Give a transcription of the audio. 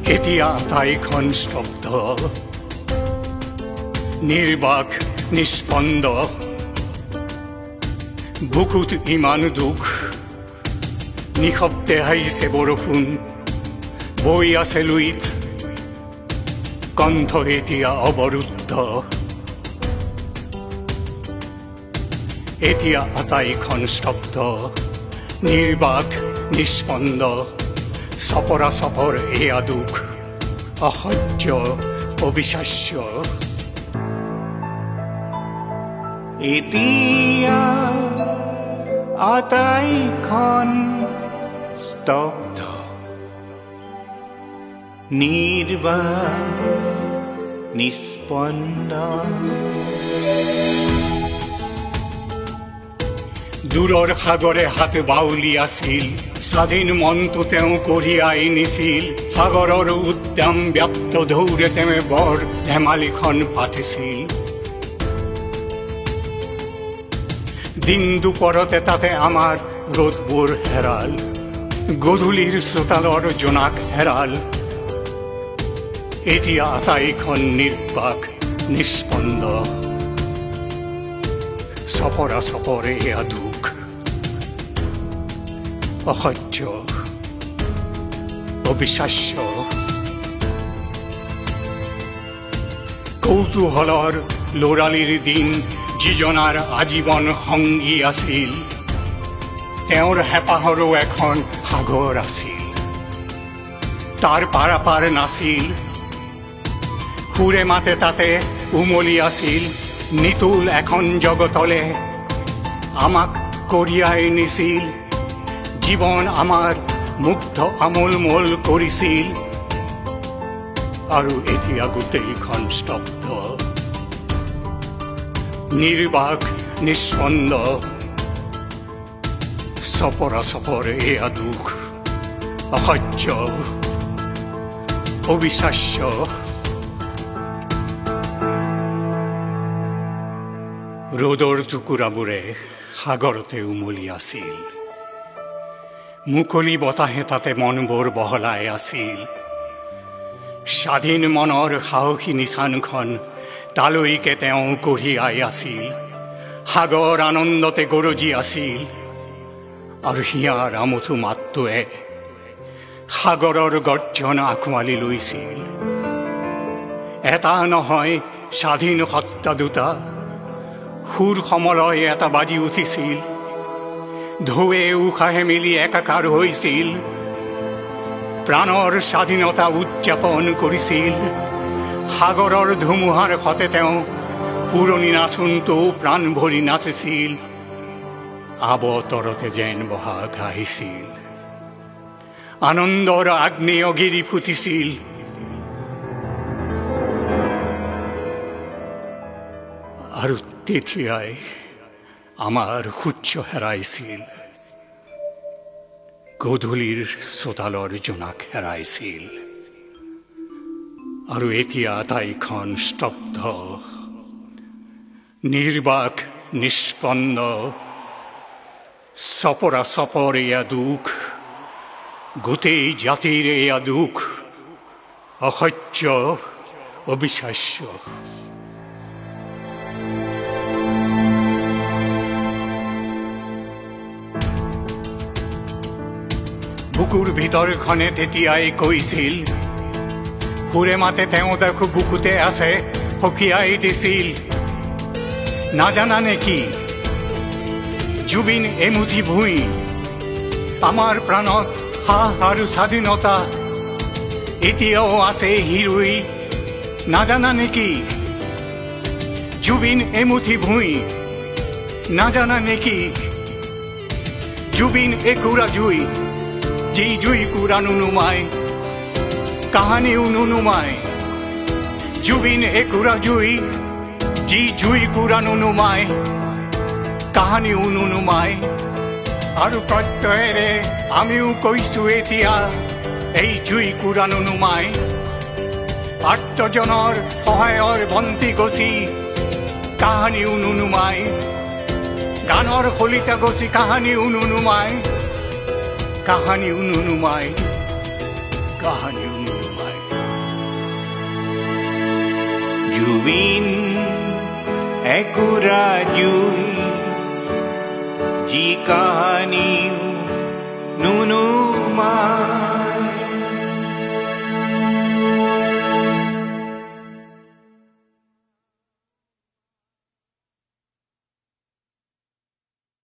এতিয়া আটাইখন স্তব্ধ, নিৰ্বাক, নিস্পন্দ। বুকুত ইমান দুখ, নিশব্দে আহিছে বৰষুণ, বৈ আছে লুইত, কণ্ঠ এতিয়া অৱৰুদ্ধ। এতিয়া আটাইখন স্তব্ধ, নিৰ্বাক, নিস্পন্দ। চপৰা চপৰ এয়া দুখ, অসহ্য, অবিশ্বাস্য। এতিয়া আটাইখন স্তব্ধ, নিৰ্বাক, নিস্পন্দ। দূৰৰ সাগৰে হাত বাউলি আছিল, স্বাধীন মনটো তেওঁ কঢ়িয়াই নিছিল। সাগৰৰ উদ্যম ব্যাপ্ত ঢৌৰে তেওঁ বৰ ধেমালিখন পাতিছিল। দিন দুপৰতে তাতে আমাৰ ৰ'দবোৰ হেৰাল, গধূলিৰ চোতালৰ জোনাক হেৰাল। এতিয়া আটাইখন নিৰ্বাক, নিস্পন্দ। চপৰা চপৰে এয়া দুখ, অসহ্য, অবিশ্বাস্য। কৌতূহলৰ ল'ৰালিৰ দিন যিজনাৰ আজীৱন সংগী আছিল, তেওঁৰ হেঁপাহৰো এখন সাগৰ আছিল, তাৰ পাৰাপাৰ নাছিল। সুৰে মাতে তাতে উমলি আছিল, নিতুল এখন জগতলে আমাক কঢ়িয়াই নিছিল। জীৱন আমাৰ মুগ্ধ আমোলমোল কৰিছিল। আৰু এতিয়া গোটেইখন স্তব্ধ, নিৰ্বাক, নিস্পন্দ। চপৰা চপৰ এয়া দুখ, অসহ্য, অবিশ্বাস্য। ৰ'দৰ টুকুৰাবোৰে সাগৰতে উমলি আছিল, মুকলি বতাহে তাতে মনবোৰ বহলাই আছিল। স্বাধীন মনৰ সাহসী নিচানখন তালৈকে তেওঁ কঢ়িয়াই আছিল। সাগৰ আনন্দতে গৰজি আছিল, আৰু হিয়াৰ আমঠু মাতটোৱে সাগৰৰ গৰ্জন আঁকোৱালি লৈছিল। এটা নহয়, স্বাধীন সত্তা দুটা, সুৰ সমলয় এটা বাজি উঠিছিল। ঢৌৱে উশাহে মিলি একাকাৰ হৈছিল, প্ৰাণৰ স্বাধীনতা উদযাপন কৰিছিল। সাগৰৰ ধুমুহাৰ সতে তেওঁ পুৰণি নাচোনটো প্ৰাণ ভৰি নাচিছিল। আবতৰতে যেন বহাগ আহিছিল, আনন্দৰ আগ্নেয়গিৰি ফুটিছিল। আৰু তেতিয়াই আমাৰ সূৰ্য হেৰাইছিল, গধূলিৰ চোতালৰ জোনাক হেৰাইছিল। আৰু এতিয়া আটাইখন স্তব্ধ, নিৰ্বাক, নিস্পন্দ। চপৰা চপৰ এয়া দুখ, গোটেই জাতিৰ এয়া দুখ, অসহ্য, অবিশ্বাস্য। বুকুৰ ভিতৰখনে তেতিয়াই কৈছিল, সুৰে মাতে তেওঁ দেখো বুকুতে আছে, সকীয়াই দিছিল। নাজানা নেকি জুবিন এমুঠি ভূঁই, আমাৰ প্ৰাণত সাহ আৰু স্বাধীনতা এতিয়াও আছে হিৰুই। নাজানা নেকি জুবিন এমুঠি ভূঁই, নাজানা নেকি জুবিন একুৰা জুই, যি জুই কুৰা নুনুমাই, কাহানিও নুনুমাই। জুবিন একুৰা জুই, যি জুই কুৰা নুনুমাই, কাহানিও নুনুমাই। আৰু প্ৰত্যয়েৰে আমিও কৈছো এতিয়া, এই জুই কুৰা নুনুমাই। আৰ্তজনৰ সহায়ৰ বন্তি গছি কাহানিও নুনুমাই, গানৰ শলিতা গছি কাহানিও নুনুমাই, কাহানিও নুনুমাই, কাহানিও নুনুমাই। শৰ্মাই। জুবিন একুৰা জুই, যি কাহানিও নুনুমাই।